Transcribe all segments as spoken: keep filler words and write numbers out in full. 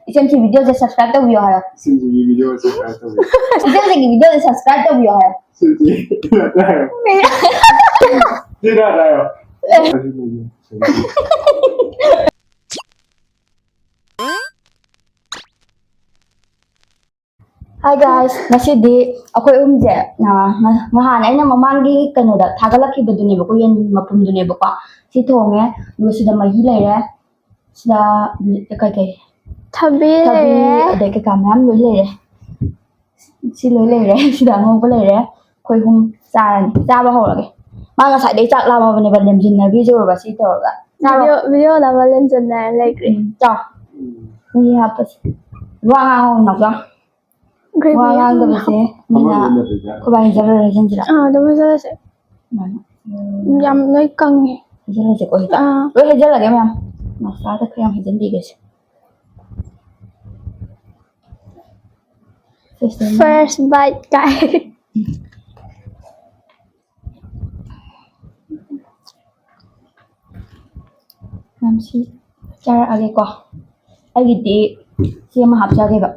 ꯏꯆꯦꯝꯁꯤ ꯚꯤꯗꯤꯑꯣꯁꯦ subscribe ꯇꯧꯕꯤꯌꯣ ꯍꯥꯏꯌꯣ꯫ ꯁꯤꯒꯤ ꯚꯤꯗꯤꯑꯣꯁꯦ ꯁꯕꯁꯀ꯭ꯔꯥꯏꯕ ꯇꯧꯕꯤꯌꯣ꯫ ꯏꯆꯦꯝꯁꯤꯒꯤ ꯚꯤꯗꯤꯑꯣꯁꯦ ꯁꯕꯁꯀ꯭ꯔꯥꯏꯕ ꯇꯧꯕꯤꯌꯣ ꯍꯥꯏꯌꯣ꯫ ꯁꯤꯒꯤ ꯁꯤꯗ ꯍꯥꯏꯌꯣ꯫ Hi guys, ꯉꯁꯤꯗꯤ ꯑꯩꯈꯣꯏ ꯑꯍꯨꯝꯁꯦ, ꯑ, ꯉ-, ꯅꯍꯥꯟ ꯑꯩꯅ ꯃꯃꯥꯡꯒꯤ ꯀꯩꯅꯣꯗ ꯊꯥꯒꯠꯂꯛꯈꯤꯕꯗꯨꯅꯦꯕꯀꯣ, ꯌꯦꯟ ꯃꯄꯨꯝꯗꯨꯅꯦꯕꯀꯣ꯫ ꯁꯤ ꯊꯣꯡꯉꯦ, ꯑꯗꯨꯒ ꯁꯤꯗ ꯃꯍꯤ ꯂꯩꯔꯦ, ꯁꯤꯗ ꯀꯩꯀꯩ? ꯊꯕꯤ ꯊꯕꯤ, ꯂꯩꯔꯦ꯫ ꯑꯗꯩ ꯀꯩꯀꯥ ꯃꯌꯥꯝ ꯂꯣꯏ ꯂꯩꯔꯦ꯫ ꯁꯤ ꯂꯣꯏ ꯂꯩꯔꯦ, ꯁꯤꯗ ꯑꯉꯧꯕ ꯂꯩꯔꯦ꯫ ꯑꯩꯈꯣꯏ ꯑꯍꯨꯝ ꯆꯥꯔꯅꯤ, ꯆꯥꯕ ꯍꯧꯔꯒꯦ꯫ ꯃꯥ ꯉꯁꯥꯏꯗꯩ ꯆꯥꯛ ꯂꯥꯝꯃꯕꯅꯦꯕ, ꯂꯦꯝꯖꯤꯟꯅꯕꯤꯁꯦ ꯎꯔꯕ ꯁꯤ ꯇꯧꯔꯒ꯫ ꯆꯥꯔꯣ꯫ ꯚꯤꯗꯤꯑꯣ, ꯚꯤꯗꯤꯑꯣ ꯅꯝꯕ ꯂꯦꯝꯖꯟꯅꯔ ꯂꯩꯈ꯭ꯔꯦ꯫ ꯎꯝ, ꯆꯥꯎ꯫ ꯃꯤ ꯍꯥꯞꯄꯁꯦ꯫ ꯋꯥ ꯉꯥꯡꯉꯣ, ꯅꯥꯎꯆꯥ꯫ ꯒ꯭ꯔꯦꯚꯤ ꯋꯥ ꯌꯥꯝ ꯉꯥꯡꯗꯕꯁꯦ ꯃꯤꯅ ꯑꯩꯈꯣꯏꯕꯥꯅꯤ ꯖꯔ ꯍꯩꯖꯤꯟꯁꯤꯔꯥ? ꯑꯥ, ꯑꯗꯨꯝ ꯍꯩꯖꯜꯂꯁꯦ꯫ ꯑꯗꯨꯃꯥꯏꯅ꯫ ꯌꯥꯝ ꯂꯣꯏ ꯀꯪꯉꯦ꯫ ꯍꯩꯖꯜꯂꯁꯦꯀꯣ ꯍꯦꯛꯇ꯫ ꯑꯥ꯫ ꯂꯣꯏ ꯍꯩꯖꯜꯂꯒꯦ ꯃꯌꯥꯝ꯫ ꯅꯥꯎꯆꯥꯗ ꯈꯔ ꯌꯥꯝ ꯍꯩꯖꯟꯕꯤꯒꯦꯁꯦ꯫ First bite ꯀꯥꯏ꯫ ꯃꯌꯥꯝꯁꯤ ꯆꯥꯔꯛꯑꯒꯦꯀꯣ꯫ ꯑꯩꯒꯤꯗꯤ ꯁꯤ ꯑꯃ ꯍꯥꯞꯆꯒꯦꯕ꯫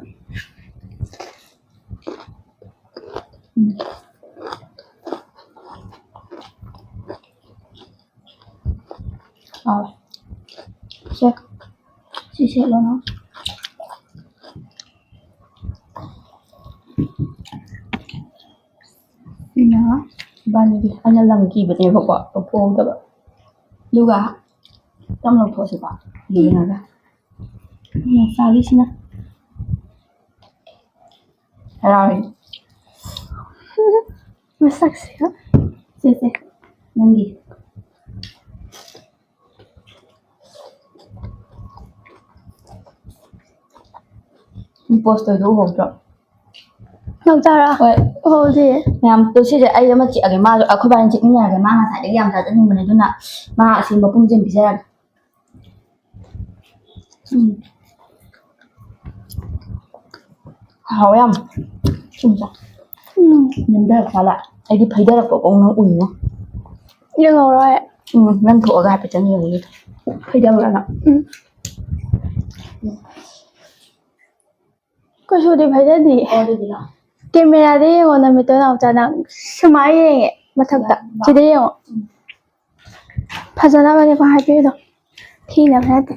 ꯎꯝ꯫ ꯍꯥꯎꯋꯦ꯫ ꯁꯦ, ꯁꯤ ꯁꯦꯠꯂꯣ ꯅꯪ꯫ ꯁꯤꯅ ꯏꯕꯥꯅꯤꯒꯤ, ꯑꯩꯅ ꯂꯝ ꯀꯤꯕꯅꯦꯕꯀꯣ, ꯂꯧꯊꯣꯛꯍꯧꯗꯕ꯫ ꯑꯗꯨꯒ ꯇꯞꯅ ꯂꯧꯊꯣꯛꯑꯁꯤꯀꯣ, ꯌꯦꯡꯉꯒ꯫ ꯃꯆꯥꯒꯤꯁꯤꯅ ꯍꯔꯥꯎꯔꯦ꯫ ꯃꯁꯛꯁꯤꯒ꯫ ꯁꯦ, ꯁꯦ, ꯅꯪꯒꯤ꯫ ꯄꯣꯁ ꯇꯧꯔꯤꯗꯣ ꯎꯍꯧꯗ꯭ꯔꯣ? ꯅꯥꯎꯆꯥꯔꯥ? ꯍꯣꯏ꯫ ꯎꯍꯧꯗꯦ꯫ ꯃꯌꯥꯝ, ꯇꯨ ꯁꯤꯁꯦ ꯑꯩ ꯑꯃ ꯆꯤꯛꯑꯒꯦ, ꯃꯥꯁꯨ ꯑꯩꯈꯣꯏꯕꯥꯅꯤ ꯆꯤꯛꯃꯤꯟꯅꯔꯒꯦ꯫ ꯃꯥ ꯉꯁꯥꯏꯗꯒꯤ ꯌꯥꯝ ꯆꯥꯖꯅꯤꯡꯕꯅꯦ, ꯑꯗꯨꯅ ꯃꯥ ꯑꯁꯤ ꯃꯄꯨꯝꯁꯦ ꯑꯣꯏꯅ ꯄꯤꯖꯔꯒꯦ꯫ ꯎꯝ꯫ ꯍꯥꯎꯋꯦ ꯌꯥꯝ꯫ ꯁꯨꯝ ꯆꯥ꯫ ꯎꯝ꯫ ꯅꯝꯊꯔꯛꯄ ꯃꯥꯜꯂꯦ꯫ ꯑꯩꯗꯤ ꯐꯩꯗꯔꯛꯄ ꯐꯥꯎ ꯅꯪ ꯎꯏꯉꯣ꯫ ꯌꯦꯡꯍꯧꯔꯣꯏ꯫ ꯎꯝ, ꯅꯪ ꯊꯣꯛꯑꯒ ꯍꯥꯏꯐꯦꯠꯇꯪ ꯌꯦꯡꯉꯨ꯫ ꯐꯩꯗꯕ꯭ꯔꯥ ꯅꯪ? ꯎꯝ꯫ ꯀꯩꯁꯨꯗꯤ ꯐꯖꯗꯦ꯫ ꯑꯣ, ꯑꯗꯨꯗꯤ ꯂꯥꯛꯑꯣ꯫ ꯀꯦꯃꯦꯔꯥꯗ ꯌꯦꯡꯉꯣ, ꯅꯃꯤꯠꯇꯣ ꯅꯥꯎꯆꯥ, ꯅꯪ ꯁꯨꯃꯥꯏꯅ ꯌꯦꯡꯉꯦ ꯃꯊꯛꯇ꯫ ꯌꯥ-, ꯌꯥ-, ꯁꯤꯗ ꯌꯦꯡꯉꯣ꯫ ꯎꯝ꯫ ꯐꯖꯅꯕꯅꯦꯀꯣ ꯍꯥꯏꯕꯤꯔꯤꯗꯣ꯫ ꯊꯤꯅꯕ ꯅꯠꯇꯦ꯫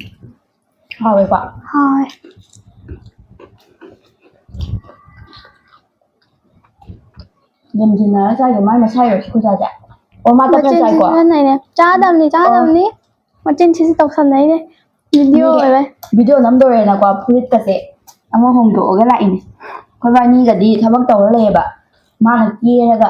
ꯍꯥꯎꯋꯦꯀꯣ? ꯍꯥꯎꯋꯦ꯫ ꯌꯥꯝꯖꯤꯟꯅꯔ ꯆꯥꯏꯗꯣ ꯃꯥꯏ ꯃꯁꯥꯏꯔꯣ ꯁꯤ ꯈꯨꯠꯆꯥꯁꯦ? ꯑꯣ, ꯃꯥ ꯇꯞꯅ ꯃꯆꯤꯟ ꯆꯥꯏꯀꯣ? ꯊꯤꯖꯟꯅꯩꯅꯦ꯫ ꯆꯥꯗꯕꯅꯤ, ꯑꯣ꯫ ꯆꯥꯗꯕꯅꯤ꯫ ꯃꯆꯤꯟ ꯊꯤꯁꯤ ꯇꯧꯁꯟꯅꯩꯅꯦ꯫ ꯚꯤꯗꯤꯑꯣ ꯃꯤꯒꯤ ꯑꯣꯏꯔꯦ꯫ ꯚꯤꯗꯤꯑꯣ ꯅꯝꯗꯣꯔꯦꯅꯀꯣ, ꯐꯨꯔꯤꯠꯀꯁꯦ ꯑꯃ ꯍꯣꯡꯗꯣꯛꯑꯒ ꯂꯥꯛꯏꯅꯦ꯫ ꯑꯩꯈꯣꯏꯕꯥꯅꯤꯒꯗꯤ ꯊꯕꯛ ꯇꯧꯔ ꯂꯩꯌꯦꯕ꯫ ꯃꯥꯅ ꯀꯦꯔꯒ꯫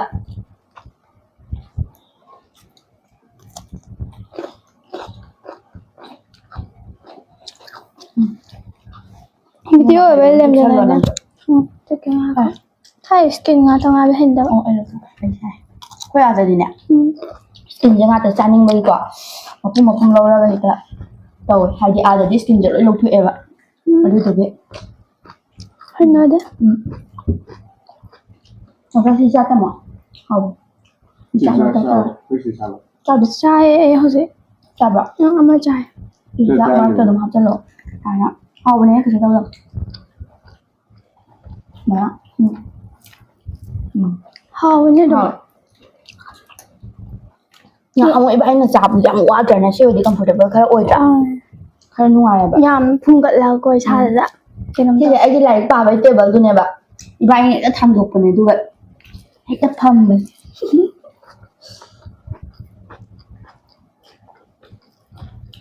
ꯚꯤꯗꯤꯑꯣ ꯑꯣꯏꯕ ꯂꯦꯝꯖꯅ꯫ ꯎꯝ, ꯆꯠꯀꯦ ꯉꯥꯏꯈꯣ꯫ ꯊꯥꯏ ꯏꯁꯀꯤꯟ ꯉꯥꯛꯇ ꯉꯥꯏꯕ ꯍꯩꯅꯗꯕ꯫ ꯑꯣ, ꯑꯩ ꯂꯧꯊꯣꯛꯀꯦ꯫ ꯑꯩ ꯁꯥꯏ꯫ ꯑꯩꯈꯣꯏ ꯑꯥꯗꯗꯤꯅꯦ, ꯎꯝ꯫ ꯏꯁꯀꯤꯟꯁꯦ ꯉꯥꯛꯇ ꯆꯥꯅꯤꯡꯕꯒꯤꯀꯣ, ꯃꯄꯨꯝ ꯃꯄꯨꯝ ꯂꯧꯔꯒ ꯍꯦꯛꯇ ꯇꯧꯋꯦ꯫ ꯍꯥꯏꯗꯤ ꯑꯥꯗꯗꯤ ꯏꯁꯀꯤꯟꯁꯦ ꯂꯣꯏ ꯂꯧꯊꯣꯛꯑꯦꯕ꯫ ꯎꯝ꯫ ꯑꯗꯨꯗꯨꯒꯤ꯫ ꯍꯩꯅꯗꯦ꯫ ꯎꯝ꯫ ꯑꯣꯖꯥ ꯁꯤ ꯆꯥ ꯇꯝꯃꯣ꯫ ꯍꯥꯎꯕ꯭ꯔꯣ? ꯁꯤ ꯆꯥ ꯆꯥ-, ꯇꯝꯃꯣ꯫ ꯆꯥ-, ꯑꯩꯈꯣꯏ ꯁꯤ ꯆꯥꯕ꯫ ꯆꯥꯕ꯫ ꯆꯥꯏꯌꯦ ꯑꯩ ꯍꯧꯖꯤꯛ꯫ ꯆꯥꯕ꯭ꯔꯣ? ꯅꯪ ꯑꯃ ꯆꯥꯏ꯫ ꯁꯤ ꯆꯥꯛ ꯆꯥ ꯃꯔꯛꯇ ꯂꯣꯏꯔꯦ꯫ ꯑꯗꯨꯝ ꯍꯥꯞꯆꯜꯂꯣ꯫ ꯍꯥꯏꯅ꯫ ꯍꯥꯎꯕꯅꯦ ꯀꯩꯁꯨ ꯇꯧꯗꯕꯅꯦ꯫ ꯃꯌꯥꯝ꯫ ꯎꯝ꯫ ꯎꯝ꯫ ꯍꯥꯎꯕꯅꯦ ꯑꯗꯨꯝ꯫ ꯍꯥꯎꯋꯦ꯫ ꯉꯍꯥꯟꯃꯨꯛ ꯏꯕꯥꯅꯤꯅ ꯆꯥꯕꯗꯤ ꯌꯥꯝ ꯋꯥꯗ꯭ꯔꯅꯦ? ꯁꯤ ꯑꯣꯏꯗꯤ comfortable ꯈꯔ ꯑꯣꯏꯗ꯭ꯔꯥ? ꯑꯥ꯫ ꯈꯔ ꯅꯨꯡꯉꯥꯏꯌꯦꯕ꯫ ꯌꯥꯝ ꯐꯨꯝꯒꯠꯂꯒꯀꯣ ꯏꯁꯥꯗ꯫ ꯎꯝ꯫ ꯀꯩꯅꯣꯝ ꯁꯤꯁꯦ ꯇꯧꯋꯦ꯫ ꯑꯩꯒꯤ ꯂꯥꯏꯔꯤꯛ ꯄꯥꯕꯒꯤ tableꯗꯨꯅꯦꯕ꯫ ꯏꯕꯥꯅꯤ ꯍꯦꯛꯇ ꯊꯥꯡꯗꯣꯛꯄꯅꯦ, ꯑꯗꯨꯒ ꯍꯦꯛꯇ ꯐꯝꯕꯅꯦ꯫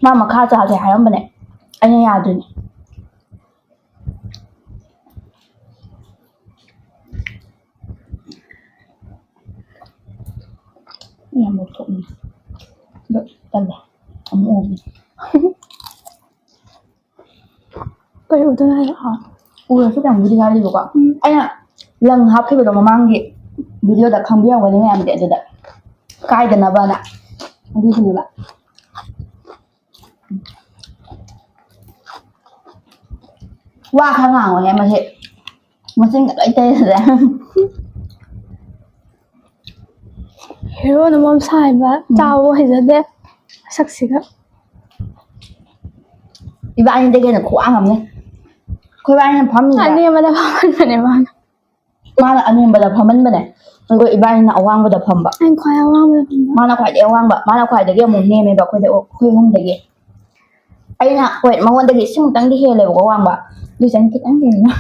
ꯃꯥ ꯃꯈꯥ ꯆꯥꯁꯦ ꯍꯥꯏꯔꯝꯕꯅꯦ, ꯑꯩꯅ ꯌꯥꯗ꯭ꯔꯤꯅꯦ꯫ ꯌꯥꯝ ꯂꯧꯊꯣꯛꯅꯤꯡꯉꯦ꯫ ꯑꯗꯣ ꯇꯜꯂꯦ꯫ ꯑꯃꯨꯛ ꯎꯕꯅꯤ꯫ ꯀꯩ ꯎꯗꯣꯏꯅꯣ ꯍꯥꯏꯔꯣ? ꯑꯥ, ꯎꯔꯁꯨ ꯀꯌꯥꯝꯕꯨꯗꯤ ꯉꯥꯏꯔꯤꯕꯀꯣ꯫ ꯎꯝ꯫ ꯑꯩꯅ ꯂꯪ ꯍꯥꯞꯈꯤꯕꯗꯣ ꯃꯃꯥꯡꯒꯤ videoꯗ ꯈꯪꯕꯤꯔꯝꯒꯅꯤ ꯃꯌꯥꯝꯗꯤ, ꯑꯗꯨꯗ ꯀꯥꯏꯗꯅꯕꯅ꯫ ꯑꯗꯨꯒꯤꯅꯦꯕ꯫ ꯋꯥ ꯈꯔ ꯉꯥꯡꯉꯣꯍꯦ, ꯃꯁꯤ ꯃꯆꯤꯟꯒ ꯂꯣꯏ ꯇꯩꯔꯦ꯫ Heroꯅ ꯃꯔꯣꯝ ꯁꯥꯏꯕ, ꯎꯝ꯫ ꯆꯥꯎꯕ ꯍꯩꯖꯗꯦ, ꯁꯛꯁꯤꯒ꯫ ꯏꯕꯥꯅꯤꯗꯒꯤ ꯍꯦꯟꯅ ꯈꯨꯋꯥꯡ ꯑꯃꯅꯦ꯫ ꯑꯩꯈꯣꯏ ꯏꯕꯥꯅꯤꯅ ꯐꯝꯃꯤꯁꯦ꯫ ꯑꯅꯦꯝꯕꯗ ꯐꯝꯍꯟꯕꯅꯦ ꯃꯥꯅ꯫ ꯃꯥꯅ ꯑꯅꯦꯝꯕꯗ ꯐꯝꯍꯟꯕꯅꯦ꯫ ꯑꯗꯨꯒ ꯏꯕꯥꯅꯤꯅ ꯑꯋꯥꯡꯕꯗ ꯐꯝꯕ꯫ ꯑꯩꯅ ꯈ꯭ꯋꯥꯏ ꯑꯋꯥꯡꯕꯗ ꯐꯝꯕ꯫ ꯃꯥꯅ ꯈ꯭ꯋꯥꯏꯗꯒꯤ ꯑꯋꯥꯡꯕ꯫ ꯃꯥꯅ ꯈ꯭ꯋꯥꯏꯗꯒꯤ ꯑꯃꯨꯛ ꯅꯦꯝꯃꯦꯕ ꯑꯩꯈꯣꯏꯗ, ꯑꯩꯈꯣꯏ ꯑꯍꯨꯝꯗꯒꯤ꯫ ꯑꯩꯅ, ꯍꯣꯏ, ꯃꯉꯣꯟꯗꯒꯤ ꯁꯤꯃꯨꯛꯇꯪꯗꯤ ꯍꯦꯜꯂꯦꯕꯀꯣ ꯋꯥꯡꯕ꯫ ꯑꯗꯨꯏꯁꯨ ꯑꯩꯅ ꯈꯤꯇꯪ ꯍꯦꯜꯂꯦ꯫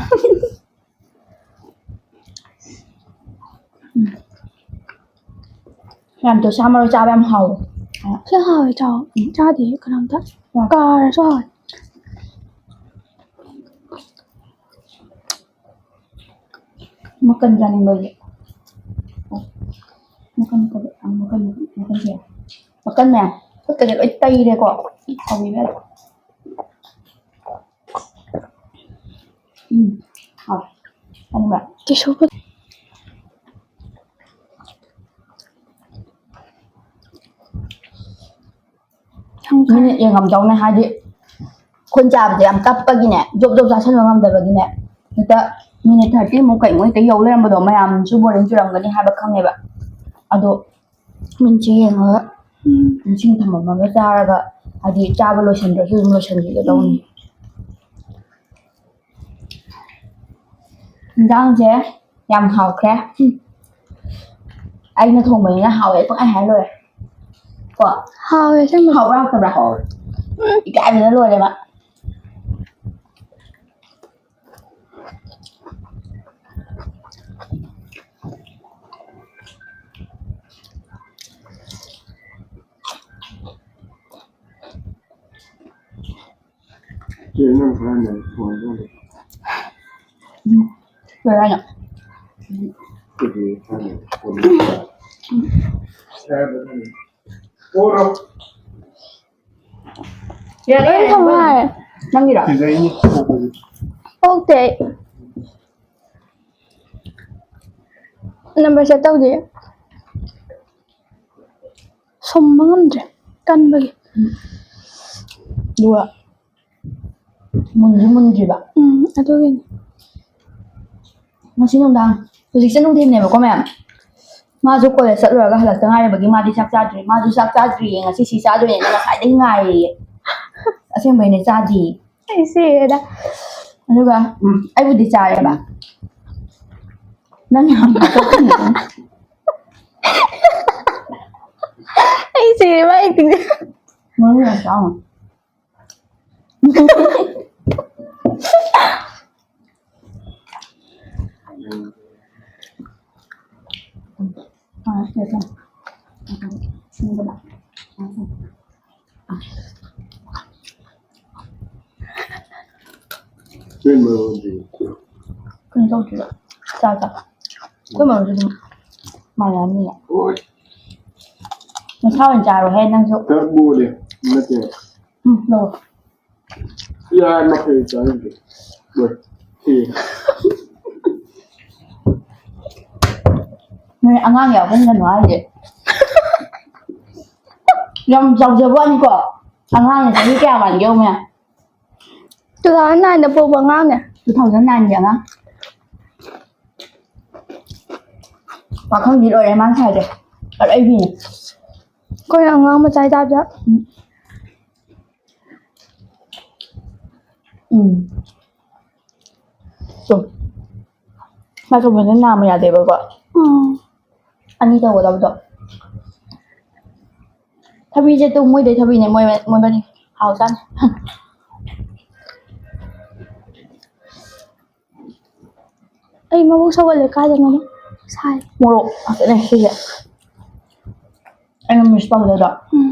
ꯌꯥꯝ ꯇꯣꯁꯥ ꯃꯔꯣꯏ ꯆꯥꯕ ꯌꯥꯝ ꯍꯥꯎꯋꯦ꯫ ꯁꯤ ꯍꯥꯎꯋꯦ, ꯆꯥꯎ꯫ ꯎꯝ꯫ ꯆꯥꯗꯦ ꯀꯅꯥꯝꯇ꯫ ꯎꯝ꯫ ꯀꯥꯔꯁꯨ ꯍꯥꯎꯋꯦ꯫ ꯃꯀꯟ ꯆꯥꯅꯤꯡꯕꯒꯤ꯫ ꯃꯀꯟ, ꯃꯀꯟ, ꯃꯀꯟ, ꯃꯀꯟ ꯁꯦ꯫ ꯃꯀꯟ ꯃꯌꯥꯝ꯫ ꯈꯨꯠꯀꯁꯦ ꯂꯣꯏ ꯇꯩꯔꯦꯀꯣ꯫ ꯍꯥꯎꯋꯦꯕ꯫ ꯎꯝ꯫ ꯍꯥꯎꯋꯦ꯫ ꯆꯥꯅꯤꯡꯕ꯭ꯔꯥ? ꯇꯤꯁꯨ ꯄꯨ-, ꯌꯥꯝ ꯀꯥꯏ꯫ ꯃꯤꯅ ꯌꯦꯡꯉꯝꯗꯧꯅꯦ, ꯍꯥꯏꯗꯤ ꯑꯩꯈꯣꯏꯅ ꯆꯥꯕꯁꯦ ꯌꯥꯝ ꯇꯞꯄꯒꯤꯅꯦ, ꯖꯣꯞ ꯖꯣꯞ ꯆꯥꯁꯤꯟꯕ ꯉꯝꯗꯕꯒꯤꯅꯦ, ꯍꯦꯛꯇ ꯃꯤꯅꯤꯠ ꯊꯥꯔꯇꯤꯃꯨꯛ ꯀꯩꯃꯨꯛ ꯍꯦꯛꯇ ꯌꯧ ꯂꯩꯔꯝꯕꯗꯣ ꯃꯌꯥꯝꯁꯨ ꯕꯣꯔꯤꯡ ꯆꯨꯔꯝꯒꯅꯤ ꯍꯥꯏꯕ ꯈꯪꯉꯦꯕ꯫ ꯑꯗꯣ ꯃꯤꯠꯁꯦ ꯌꯦꯡꯉꯒ, ꯎꯝ꯫ ꯏꯁꯤꯡ ꯊꯝꯃꯝꯃꯒ ꯆꯥꯔꯒ, ꯍꯥꯏꯗꯤ ꯆꯥꯕ ꯂꯣꯏꯁꯤꯟꯗ꯭ꯔꯁꯨ ꯑꯗꯨꯝ ꯂꯣꯏꯁꯤꯟꯈꯤꯒꯗꯧꯅꯤ꯫ ꯎꯝ꯫ ꯏꯟꯖꯥꯡꯁꯦ ꯌꯥꯝ ꯍꯥꯎꯈ꯭ꯔꯦ꯫ ꯎꯝ꯫ ꯑꯩꯅ ꯊꯣꯡꯕꯅꯤꯅ ꯍꯥꯎꯋꯦ ꯄꯪꯍꯥꯏ ꯍꯥꯏ ꯂꯣꯏꯔꯦ꯫ ꯀꯣ? ꯍꯥꯎꯋꯦ ꯑꯁꯦꯡꯕ꯫ ꯍꯥꯎꯕ꯭ꯔꯥ ꯍꯥꯎꯇꯕ꯭ꯔꯥ? ꯍꯥꯎꯋꯦ꯫ ꯎꯝ꯫ ꯏꯀꯥꯏꯕꯅ ꯂꯣꯏꯔꯦꯕ꯫ ꯆꯦ, ꯅꯪ ꯈꯔ ꯉꯟꯅ ꯊꯣꯡꯉꯣ꯫ ꯎꯝ꯫ ꯀꯩ ꯍꯥꯏꯅꯣ? ꯀꯩꯀꯩ ꯈꯔ ꯉꯟꯅ ꯊꯣꯡꯉꯣ꯫ ꯎꯝ꯫ ꯌꯥꯔꯦ, ꯂꯣꯏ ꯌꯥꯔꯦ, ꯊꯝꯃꯣ ꯂꯣꯏ꯫ ꯍꯥꯏꯔꯦ꯫ ꯅꯪꯒꯤꯔꯣ? ꯁꯤꯗꯩꯅꯦ ꯊꯣꯡꯕꯁꯦ꯫ ꯑꯣꯛꯇꯦ ꯑꯩ꯫ ꯅꯝꯕꯔ ꯁꯦꯚ ꯇꯧꯗꯦ꯫ ꯁꯨꯝꯕ ꯉꯝꯗ꯭ꯔꯦ ꯀꯟꯕꯒꯤ꯫ ꯑꯗꯨꯒ ꯃꯨꯟꯁꯨ ꯃꯨꯟꯗ꯭ꯔꯤꯕ꯫ ꯎꯝ, ꯑꯗꯨꯒꯤꯅꯤ꯫ ꯉꯁꯤ ꯅꯨꯡꯗꯥꯡ, ꯍꯧꯖꯤꯛꯁꯦ ꯅꯨꯡꯊꯤꯜꯅꯦꯕꯀꯣ ꯃꯌꯥꯝ, ꯃꯥꯁꯨ ꯀꯣꯂꯦꯖ ꯆꯠꯂꯨꯔꯒ ꯍꯜꯂꯛꯇ ꯉꯥꯏꯔꯕꯒꯤ ꯃꯥꯗꯤ ꯆꯥꯛ ꯆꯥꯗ꯭ꯔꯤ꯫ ꯃꯥꯁꯨ ꯆꯥꯛ ꯆꯥꯗ꯭ꯔꯤꯌꯦ, ꯉꯁꯤ ꯁꯤ ꯆꯥꯗꯣꯏꯅꯦꯅ ꯉꯁꯥꯏꯗꯩ ꯉꯥꯏꯔꯤꯌꯦ꯫ ꯑꯁꯦꯡꯕꯩꯅꯦ, ꯆꯥꯗ꯭ꯔꯤꯌꯦ꯫ ꯑꯩ ꯁꯤꯔꯦꯗ꯫ ꯑꯗꯨꯒ ꯎꯝ, ꯑꯩꯕꯨꯗꯤ ꯆꯥꯔꯦꯕ꯫ ꯅꯪ ꯌꯥꯝ ꯍꯥꯠꯇꯣꯛꯀꯅꯨ꯫ ꯑꯩ ꯁꯤꯔꯦ ꯃꯥ ꯑꯦꯛꯇꯤꯡ꯫ ꯃꯔꯨ ꯌꯥꯝ ꯆꯥꯎꯅ꯫ ꯀꯩꯅꯣ ꯇꯧꯗ꯭ꯔꯤꯕ? ꯆꯥ ꯆꯥ꯫ ꯑꯩꯈꯣꯏ ꯃꯔꯨꯞꯁꯨ ꯑꯗꯨꯝ ꯃꯥꯟꯅꯔꯝꯅꯤꯌꯦ꯫ ꯅꯁꯥ ꯑꯣꯏꯅ ꯆꯥꯔꯣꯍꯦ ꯅꯪꯁꯨ꯫ ꯈꯔ ꯃꯨꯜꯂꯦ꯫ ꯅꯠꯇꯦ꯫ ꯎꯝ, ꯂꯧ꯫ ꯌꯥꯔꯦ, ꯃꯈꯩ ꯆꯥꯅꯤꯡꯗꯦ꯫ ꯂꯣꯏ꯫ ꯁꯤ꯫ ꯅꯣꯏ ꯑꯉꯥꯡ ꯌꯥꯎꯍꯟꯒꯅꯨ ꯍꯥꯏꯁꯦ꯫ ꯌꯥꯝ ꯆꯥꯎꯖꯕ ꯋꯥꯅꯤꯀꯣ꯫ ꯑꯉꯥꯡꯅ ꯆꯍꯤ ꯀꯌꯥ ꯃꯥꯟꯒꯦ ꯌꯦꯡꯉꯨꯅꯦ꯫ Two thousand nine ꯗ ꯄꯣꯛꯄ ꯑꯉꯥꯡꯅꯦ꯫ Two thousand nine ꯒꯤ ꯑꯉꯥꯡ꯫ ꯄꯥꯈꯪꯗꯤ ꯂꯣꯏꯔꯦ ꯃꯥꯅ ꯁꯥꯏꯁꯦ꯫ ꯑꯔꯩꯕꯤꯅꯦ꯫ ꯑꯩꯈꯣꯏꯅ ꯑꯉꯥꯡ ꯃꯆꯥꯒꯤ ꯇꯥꯏꯞꯇ꯫ ꯎꯝ꯫ ꯎꯝ꯫ ꯆꯨꯝ꯫ ꯃꯥꯏꯀ꯭ꯔꯣꯐꯣꯟꯁꯦ ꯅꯥꯝꯃ ꯌꯥꯗꯦꯕꯀꯣ꯫ ꯎꯝ꯫ ꯑꯅꯤ ꯇꯧꯒꯗꯕꯗꯣ꯫ ꯊꯕꯤꯁꯦ ꯇꯨ ꯃꯣꯏꯗꯩ ꯊꯕꯤꯅꯦ, ꯃꯣꯏ, ꯃꯣꯏꯕꯥꯅꯤ꯫ ꯍꯥꯎꯖꯥꯠꯅꯤ꯫ ꯑꯩ ꯃꯕꯨꯛ ꯁꯧꯒꯠꯂꯦ, ꯀꯥꯏꯗꯅꯣ ꯁꯥꯏ꯫ ꯃꯣꯔꯣꯛ ꯉꯥꯛꯇꯅꯦ ꯁꯤꯁꯦ꯫ ꯑꯩꯅ ꯃꯤꯁ ꯇꯧꯕꯗꯣ ꯎꯝ꯫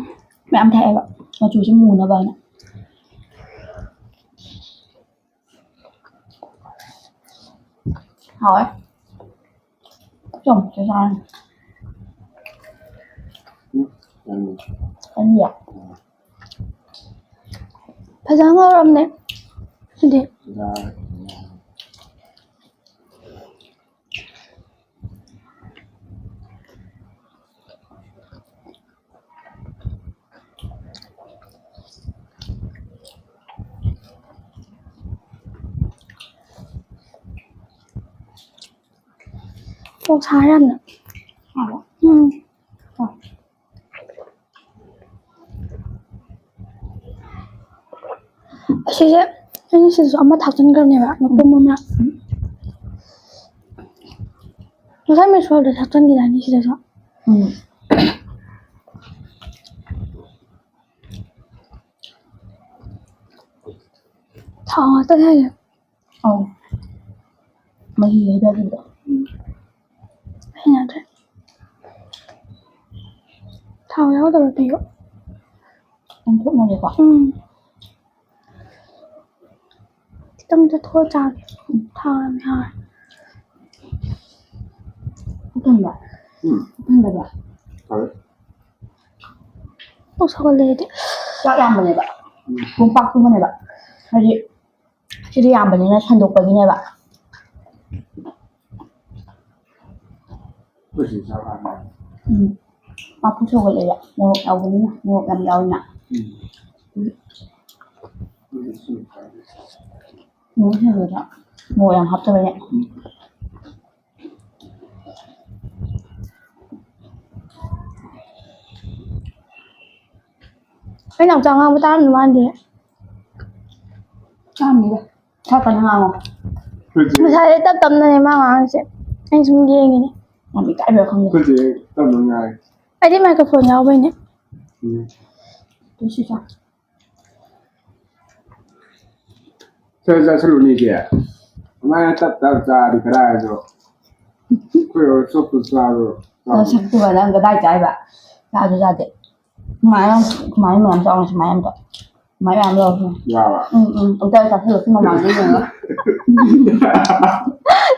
ꯃꯌꯥꯝ ꯊꯥꯛꯑꯦꯕ, ꯃꯆꯨꯁꯦ ꯃꯨꯅꯕꯅ꯫ ꯍꯥꯎꯋꯦ꯫ ꯆꯨꯝ, ꯆꯦ ꯆꯥꯔꯅꯤ꯫ ꯎꯝ꯫ ꯀꯟꯕ꯭ꯔꯥ? ꯐꯖꯅ ꯉꯧꯔꯝꯅꯦ꯫ ꯁꯤꯗꯤ꯫ ꯌꯥꯔꯦ꯫ ꯀꯣꯛ ꯁꯥ ꯌꯥꯝꯅ꯫ ꯎꯝ꯫ ꯑꯁꯤꯁꯦ ꯑꯩꯅ ꯁꯤꯗꯁꯨ ꯑꯃ ꯊꯥꯛꯆꯟꯈ꯭ꯔꯕꯅꯦꯕ, ꯃꯄꯨꯝ ꯑꯃ꯫ ꯉꯁꯥꯏ ꯃꯤꯁꯣꯜꯗ ꯊꯥꯛꯆꯟꯈꯤꯗꯥꯏꯅꯦ ꯁꯤꯗꯁꯨ? ꯎꯝ꯫ ꯊꯥꯎ ꯉꯥꯛꯇ ꯉꯥꯏꯔꯦ꯫ ꯑꯧ꯫ ꯃꯍꯤ ꯍꯩꯊꯈꯤꯕꯗꯣ꯫ ꯎꯝ꯫ ꯍꯩꯅꯗ꯭ꯔꯦ꯫ ꯊꯥꯎ ꯌꯥꯎꯗꯕ ꯄꯤꯌꯨ꯫ ꯑꯣꯟꯊꯣꯛꯅꯔꯦꯀꯣ꯫ ꯎꯝ꯫ ꯈꯤꯇꯪ ꯆꯠꯊꯣꯛꯑ ꯆꯥꯒꯦ꯫ ꯊꯥꯎ ꯌꯥꯝ ꯌꯥꯎꯔꯦ꯫ ꯄꯨꯛ ꯊꯟꯕ꯭ꯔꯥ? ꯎꯝ꯫ ꯄꯨꯛ ꯊꯟꯗꯕ꯭ꯔꯥ? ꯊꯜꯂꯦ꯫ ꯄꯨꯛ ꯁꯧꯒꯠꯂꯦ ꯑꯩꯗꯤ꯫ ꯆꯥꯛ ꯌꯥꯝꯕꯅꯦꯕ꯫ ꯎꯝ꯫ ꯀꯣꯝꯄꯥꯛ ꯇꯨꯝꯕꯅꯦꯕ꯫ ꯍꯥꯏꯗꯤ ꯁꯤꯗꯤ ꯌꯥꯝꯕꯅꯤꯅ ꯁꯟꯗꯣꯛꯄꯒꯤꯅꯦꯕ꯫ ꯑꯩꯈꯣꯏ ꯁꯤ ꯆꯥꯛ ꯂꯥꯝꯃꯦ꯫ ꯎꯝ꯫ ꯃꯥ ꯄꯨꯛ ꯁꯧꯒꯠꯂꯦꯕ꯫ ꯃꯣꯔꯣꯛ ꯌꯥꯎꯕꯅꯤꯅ꯫ ꯃꯣꯔꯣꯛ ꯌꯥꯝ ꯌꯥꯎꯋꯤꯅ꯫ ꯎꯝ꯫ ꯃꯣꯔꯣꯛ ꯁꯥꯕꯗ ꯃꯣꯔꯣꯛ ꯌꯥꯝ ꯍꯥꯞꯇꯕꯅꯦ꯫ ꯑꯩ ꯅꯥꯎꯆꯥ ꯉꯥꯡꯕ ꯇꯥꯔꯝꯗꯧ ꯃꯥꯟꯗꯦ꯫ ꯇꯥꯔꯝꯅꯤꯗ꯫ ꯈꯔ ꯀꯟꯅ ꯉꯥꯡꯉꯣ꯫ ꯑꯩꯈꯣꯏ ꯆꯦ-, ꯉꯁꯥꯏꯗꯩ ꯇꯞ ꯇꯞꯅꯅꯦ ꯃꯥ ꯉꯥꯡꯉꯤꯁꯦ꯫ ꯑꯩꯅ ꯁꯨꯝ ꯌꯦꯡꯉꯤꯅꯦ꯫ ꯌꯥꯝ ꯏꯀꯥꯏꯕ꯭ꯔꯥ ꯈꯪꯗꯦ꯫ ꯑꯩꯈꯣꯏ ꯆꯦ ꯇꯞꯅ ꯉꯥꯡꯉꯤ꯫ ꯑꯩꯗꯤ microphone ꯌꯥꯎꯕꯩꯅꯦ꯫ ꯎꯝ꯫ ꯇꯨ ꯁꯤ ꯆꯥ꯫ ꯁꯦ, ꯆꯥꯁꯤꯜꯂꯨꯅꯦ, ꯏꯆꯦ꯫ ꯑꯗꯨꯃꯥꯏꯅ ꯇꯞ ꯇꯞ ꯆꯥꯔꯗꯤ ꯀꯗꯥꯏꯗꯣ? ꯑꯩꯈꯣꯏ ꯆꯣꯞꯇꯨ ꯆꯥꯔꯣ꯫ ꯅꯁꯛꯇꯨꯒ ꯅꯪ ꯀꯗꯥꯏ ꯆꯥꯏꯕ? ꯆꯥꯁꯨ ꯆꯥꯗꯦ꯫ ꯁꯨꯃꯥꯏꯅ, ꯁꯨꯃꯥꯏꯅ ꯃꯌꯥꯝ ꯆꯥꯎꯅ ꯁꯨꯃꯥꯏꯅ ꯑꯝꯇ꯫ ꯁꯨꯃꯥꯏꯅ ꯃꯌꯥꯝ ꯌꯥꯎꯔꯁꯨ꯫ ꯌꯥꯕ꯫ ꯎꯝ, ꯎꯝ꯫ ꯑꯝꯇ ꯆꯥꯁꯤꯜꯂꯨ, ꯁꯤ ꯃꯃꯥꯡꯗ ꯌꯦꯡꯉꯣ꯫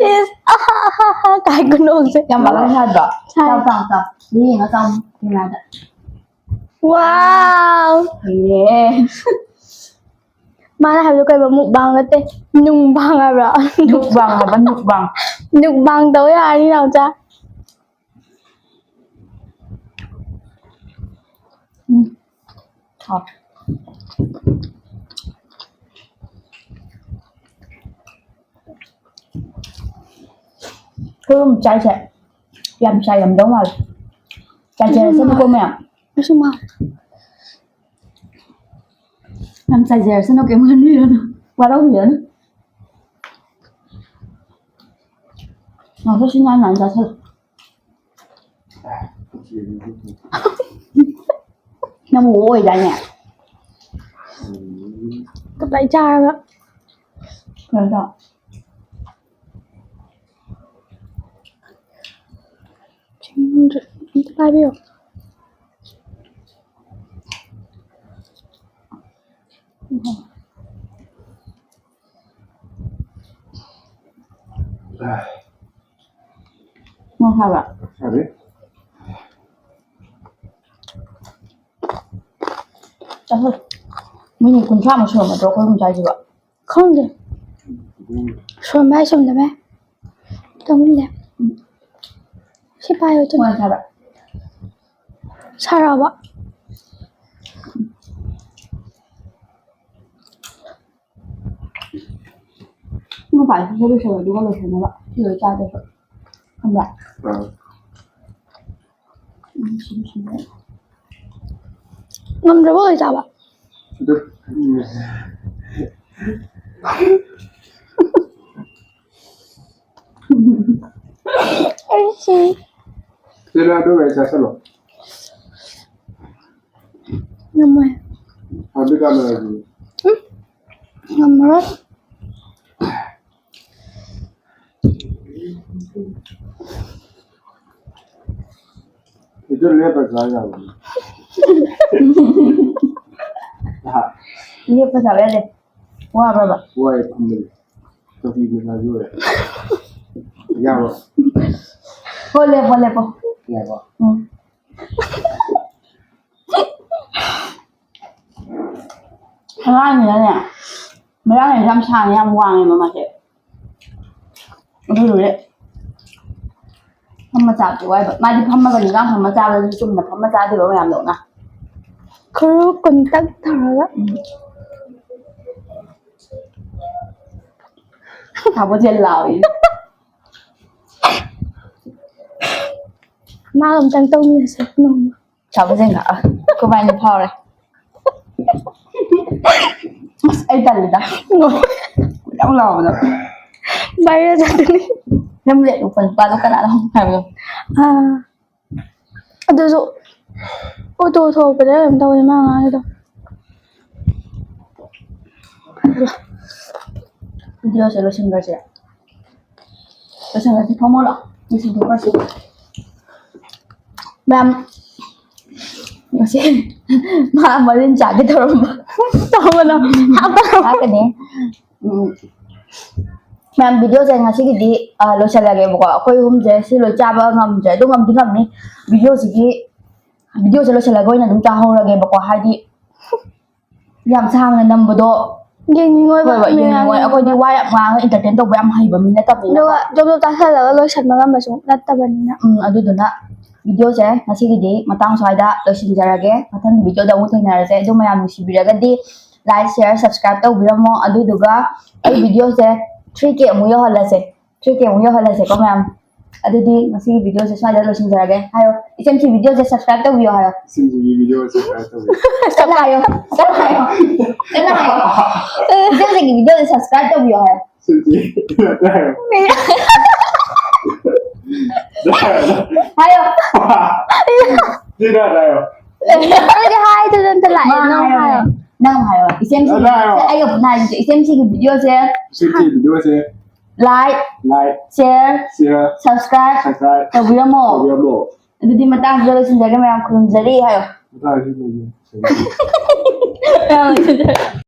ꯏꯁ, ꯑꯍꯥ, ꯑꯍꯥ, ꯑꯍꯥ, ꯀꯥꯏ ꯈꯨꯅꯣꯛꯁꯦ꯫ ꯌꯥꯝ ꯃꯔꯝ ꯁꯥꯗ꯭ꯔꯣ? ꯁꯥꯏ꯫ ꯆꯥꯎ, ꯆꯥꯎ, ꯆꯥꯎ꯫ ꯁꯤ ꯌꯦꯡꯉꯣ, ꯆꯥꯎ꯫ ꯀꯦꯃꯦꯔꯥꯗ꯫ Wow! ꯍꯩꯔꯦ꯫ ꯃꯥꯅ ꯍꯥꯏꯕꯗꯣ ꯀꯩꯕ? ꯃꯨꯛꯕꯥꯡ ꯅꯠꯇꯦ, ꯅꯨꯡꯕꯥꯡ ꯍꯥꯏꯕ꯭ꯔꯣ? ꯅꯨꯛꯕꯥꯡ ꯍꯥꯏꯕ, ꯅꯨꯛꯕꯥꯡ꯫ ꯅꯨꯛꯕꯥꯡ ꯇꯧ ꯌꯥꯔꯅꯤ, ꯅꯥꯎꯆꯥ꯫ ꯎꯝ꯫ ꯍꯥꯎ꯫ ꯈꯣꯏꯍꯨꯝ ꯆꯥꯏꯁꯦ ꯌꯥꯝ ꯆꯥꯏꯔꯝꯗꯧ ꯃꯥꯜꯂꯦ꯫ ꯆꯥꯏꯖꯔꯁꯅꯨꯀꯣ ꯃꯌꯥꯝ꯫ ꯑꯩꯁꯨ ꯃꯥꯜꯂꯦ꯫ ꯌꯥꯝ ꯆꯥꯏꯖꯔꯁꯅꯨ, ꯀꯩꯝ ꯈꯟꯕꯤꯔꯨꯅꯨ꯫ ꯋꯥꯔꯧꯕꯤꯔꯅꯨ꯫ ꯉꯥꯛꯇ ꯁꯤ ꯅꯥꯟ ꯅꯥꯟ ꯆꯥꯁꯜꯂꯨ꯫ ꯅꯪꯕꯨ ꯑꯣꯏꯗꯥꯏꯅꯦ? ꯇꯞꯇꯥꯏ ꯆꯥꯔꯒ꯫ ꯀꯩꯅꯣ ꯇꯧ꯫ ꯁꯤꯡꯗꯨ ꯑꯝꯇ ꯄꯥꯏꯕꯤꯌꯣ꯫ ꯅꯪ ꯍꯥꯏꯕ? ꯌꯥꯗꯦ꯫ ꯆꯠꯂꯣ꯫ ꯃꯤꯅꯤꯠ ꯀꯨꯟꯊ꯭ꯔꯥꯃꯨꯛ ꯁꯨꯔꯝꯃꯗ꯭ꯔꯣ ꯑꯩꯈꯣꯏ ꯑꯍꯨꯝ ꯆꯥꯏꯁꯤꯕꯣ? ꯈꯪꯗꯦ꯫ ꯁꯨꯔꯝꯕ ꯌꯥꯏ, ꯁꯨꯔꯝꯗꯕ ꯌꯥꯏ꯫ ꯈꯪꯗꯦ꯫ ꯁꯤ ꯄꯥꯏꯌꯣ, ꯊꯨꯝ꯫ ꯋꯥ ꯁꯥꯕ꯭ꯔꯥ? ꯁꯥꯔꯛꯑꯕ? ꯃꯄꯥꯟꯁꯤꯗ ꯂꯣꯏꯁꯜꯂꯣ, ꯑꯗꯨꯒ ꯂꯣꯏꯁꯜꯅꯕ꯫ ꯁꯤ ꯂꯣꯏ ꯆꯥꯗ꯭ꯔꯁꯨ꯫ ꯈꯪꯕ꯭ꯔꯥ? ꯑꯥ꯫ ꯎꯝ, ꯁꯤ ꯂꯣꯏꯁꯜꯂꯣ꯫ ꯉꯝꯗ꯭ꯔꯕꯣ ꯂꯣꯏ ꯆꯥꯕ? ꯑꯗꯨ, ꯎꯝ꯫ ꯑꯩ ꯁꯤ ꯁꯤꯗ ꯑꯗꯨ ꯑꯣꯏ ꯆꯥꯁꯜꯂꯣ꯫ ꯉꯝꯃꯣꯏ꯫ ꯍꯧꯖꯤꯛ ꯀꯥꯟꯅꯔꯗꯤ꯫ ꯎꯝ? ꯉꯝꯃꯔꯣꯏ꯫ ꯁꯤꯗ ꯂꯦꯞꯄ ꯆꯥ ꯌꯥꯕꯅꯤ꯫ ꯂꯦꯞꯄ ꯆꯥꯕ ꯌꯥꯗꯦ꯫ ꯋꯥꯕ꯭ꯔꯕ? ꯋꯥꯏ ꯐꯝꯕꯗꯤ꯫ ꯆꯧꯀꯤ ꯃꯆꯥꯁꯨ ꯑꯣꯏꯔꯦ꯫ ꯌꯥꯕ꯭ꯔꯣ? ꯍꯣ, ꯂꯦꯞꯄꯣ, ꯂꯦꯞꯄꯣ꯫ ꯌꯥꯕ꯭ꯔꯣ? ꯎꯝ꯫ ꯑꯉꯥꯡꯅꯤꯅꯅꯦ, ꯃꯌꯥꯡ ꯌꯥꯝ ꯁꯥꯡꯉꯦ, ꯌꯥꯝ ꯋꯥꯡꯉꯦꯕ ꯃꯥꯁꯦ꯫ ꯑꯗꯨꯗꯨꯒꯤ ꯐꯝꯃ ꯆꯥꯕꯗꯤ ꯋꯥꯏꯕ꯫ ꯃꯥꯗꯤ ꯐꯝꯃꯒ ꯅꯤꯡꯒꯥꯡ ꯐꯝꯃ ꯆꯥꯕꯗꯤ ꯆꯨꯝꯅ ꯐꯝꯃ ꯆꯥꯗꯦꯕ ꯃꯌꯥꯝꯗꯧꯅ꯫ ꯈꯔ ꯀꯟꯇꯛ ꯇꯧꯔꯒ꯫ ꯎꯝ꯫ ꯁꯥꯕꯁꯦ ꯂꯥꯎꯏ꯫ ꯃꯥꯒ ꯑꯝꯇꯪ ꯇꯧꯃꯤꯟꯅꯁꯦ ꯅꯣꯡꯃ꯫ ꯁꯥꯕꯁꯦ ꯉꯥꯛ꯫ ꯑꯩꯈꯣꯏꯕꯥꯅꯤ ꯐꯥꯎꯔꯦ꯫ ꯑꯁ, ꯑꯩ ꯇꯜꯂꯤꯗ꯫ ꯀꯣꯏꯂꯥꯎ ꯂꯥꯎꯕꯗꯣ꯫ ꯚꯥꯏꯔꯦꯜ ꯆꯠꯇꯣꯏꯅꯤ꯫ ꯅꯪ ꯂꯦꯞ ꯎꯞꯄ ꯅꯨꯄꯥꯗꯣ ꯀꯅꯥꯅꯣ ꯍꯥꯏꯕꯗꯣ? ꯑꯥ꯫ ꯑꯗꯨꯁꯨ ꯑꯣꯇꯣ ꯊꯧꯔꯛꯄꯗ ꯀꯩꯅꯣ ꯇꯧꯋꯦ ꯃꯥ ꯉꯥꯡꯉꯤꯗꯣ꯫ ꯚꯤꯗꯤꯑꯣꯁꯦ ꯂꯣꯏꯁꯤꯟꯈ꯭ꯔꯁꯦ꯫ ꯂꯣꯏꯁꯤꯟꯈ꯭ꯔꯁꯤ, ꯊꯣꯡ ꯂꯣꯜꯂꯣ꯫ ꯂꯣꯏꯁꯤꯟꯊꯣꯛꯈ꯭ꯔꯁꯤ꯫ ꯃꯌꯥꯝ, ꯉꯁꯤ ꯃꯥ ꯃꯔꯤꯟ ꯆꯥꯒꯦ ꯇꯧꯔꯝꯕ꯫ ꯇꯧꯒꯅꯣ꯫ ꯍꯥꯞꯀꯅꯤ꯫ ꯎꯝ꯫ ꯃꯌꯥꯝ, ꯚꯤꯗꯤꯑꯣꯁꯦ ꯉꯁꯤꯒꯤꯗꯤ, ꯑ, ꯂꯣꯏꯁꯤꯜꯂꯒꯦꯕꯀꯣ꯫ ꯑꯩꯈꯣꯏ ꯑꯍꯨꯝꯁꯦ ꯁꯤ ꯂꯣꯏ ꯆꯥꯕ ꯉꯝꯗ꯭ꯔꯦ꯫ ꯑꯗꯨ ꯉꯝꯗꯤ ꯉꯝꯅꯤ꯫ ꯚꯤꯗꯤꯑꯣꯁꯤꯒꯤ, ꯚꯤꯗꯤꯑꯣꯁꯦ ꯂꯣꯏꯁꯤꯜꯂꯒ ꯑꯣꯏꯅ ꯑꯗꯨꯝ ꯆꯥꯍꯧꯔꯒꯦꯕꯀꯣ꯫ ꯍꯥꯏꯗꯤ, ꯌꯥꯝ ꯁꯥꯡꯅ ꯅꯝꯕꯗꯣ ꯌꯦꯡꯅꯤꯡꯉꯣꯏꯕ ꯍꯣꯏ, ꯍꯣꯏ, ꯃꯤ ꯌꯦꯡꯅꯤꯡꯉꯣꯏ꯫ ꯃꯌꯥꯝ꯫ ꯑꯩꯈꯣꯏꯗꯤ ꯋꯥ ꯌꯥꯝ ꯉꯥꯡꯉꯒ entertain ꯇꯧꯕ ꯌꯥꯝ ꯍꯩꯕ ꯃꯤ ꯅꯠꯇꯕꯅꯤꯅꯀꯣ꯫ ꯑꯗꯨꯒ ꯖꯣꯕ ꯖꯣꯕ ꯆꯥꯁꯤꯜꯂꯒ ꯂꯣꯏꯁꯤꯟꯕ ꯉꯝꯕꯁꯨ ꯅꯠꯇꯕꯅꯤꯅ꯫ ꯎꯝ, ꯑꯗꯨꯗꯨꯅ ꯚꯤꯗꯤꯑꯣꯁꯦ ꯉꯁꯤꯒꯤꯗꯤ ꯃꯇꯥꯡ ꯁ꯭ꯋꯥꯏꯗ ꯂꯣꯏꯁꯤꯟꯖꯔꯒꯦ꯫ ꯃꯊꯪꯒꯤ ꯚꯤꯗꯤꯑꯣꯗ ꯑꯃꯨꯛ ꯊꯦꯡꯅꯔꯁꯦ꯫ ꯑꯗꯨ ꯃꯌꯥꯝ ꯅꯨꯡꯁꯤꯕꯤꯔꯒꯗꯤ like, share, subscribe ꯇꯧꯕꯤꯔꯝꯃꯣ꯫ ꯑꯗꯨꯗꯨꯒ ꯑꯩ ꯚꯤꯗꯤꯑꯣꯁꯦ three K ꯑꯃꯨꯛ ꯌꯧꯍꯜꯂꯁꯦ꯫ Three K ꯑꯃꯨꯛ ꯌꯧꯍꯜꯂꯁꯦꯀꯣ ꯃꯌꯥꯝ꯫ ꯑꯗꯨꯗꯤ ꯉꯁꯤꯒꯤ ꯚꯤꯗꯤꯑꯣꯁꯦ ꯁ꯭ꯋꯥꯏꯗ ꯂꯣꯏꯁꯤꯟꯖꯔꯒꯦ꯫ ꯍꯥꯏꯌꯣ, ꯏꯆꯦꯝꯁꯤ, ꯚꯤꯗꯤꯑꯣꯁꯦ subscribe ꯇꯧꯕꯤꯌꯣ ꯍꯥꯏꯌꯣ꯫ ꯏꯆꯦꯝꯁꯤꯒꯤ ꯚꯤꯗꯤꯑꯣꯁꯦ subscribe ꯇꯧꯕꯤꯌꯣ꯫ ꯀꯟꯅ ꯍꯥꯏꯌꯣ, ꯀꯟꯅ ꯍꯥꯏꯌꯣ, ꯀꯟꯅ ꯍꯥꯏꯌꯣ꯫ ꯏꯆꯦꯝꯁꯤꯒꯤ ꯚꯤꯗꯤꯑꯣꯁꯦ subscribe ꯇꯧꯕꯤꯌꯣ ꯍꯥꯏꯌꯣ꯫ ꯏꯆꯦꯝꯁꯤ, ꯀꯟꯅ ꯍꯥꯏꯌꯣ꯫ ꯍꯥꯏꯌꯣ꯫ ꯁꯤꯗ ꯍꯥꯏꯌꯣ꯫ ꯑꯩꯗꯤ ꯍꯥꯏꯗꯅ ꯑꯝꯇ ꯂꯥꯛꯑꯦ, ꯃꯥ ꯅꯪ ꯍꯥꯏꯌꯣ꯫ ꯍꯥꯏꯌꯣ꯫ ꯅꯪ ꯍꯥꯏꯌꯣ꯫ ꯏꯆꯦꯝꯁꯤ, ꯀꯟꯅ ꯍꯥꯏꯌꯣ꯫ ꯑꯩ ꯑꯃꯨꯛ ꯍꯥꯏꯒꯦ꯫ ꯏꯆꯦꯝꯁꯤꯒꯤ ꯚꯤꯗꯤꯑꯣꯁꯦ ꯏꯆꯦꯝꯁꯤꯒꯤ ꯚꯤꯗꯤꯑꯣꯁꯦ like, like, share, share, subscribe, subscribe ꯇꯧꯕꯤꯔꯝꯃꯣ꯫ ꯇꯧꯕꯤꯔꯝꯃꯣ꯫ ꯑꯗꯨꯗꯤ ꯃꯇꯥꯡꯁꯤꯗ ꯂꯣꯏꯁꯤꯟꯖꯔꯒꯦ ꯃꯌꯥꯝ, ꯈꯨꯔꯨꯝꯖꯔꯤ ꯍꯥꯏꯌꯣ꯫ ꯃꯇꯥꯡꯁꯤꯗ ꯂꯣꯏꯁꯤꯟꯖꯔꯒꯦ꯫ ꯃꯌꯥꯝ ꯂꯣꯏꯁꯤꯟꯖꯔꯒꯦ꯫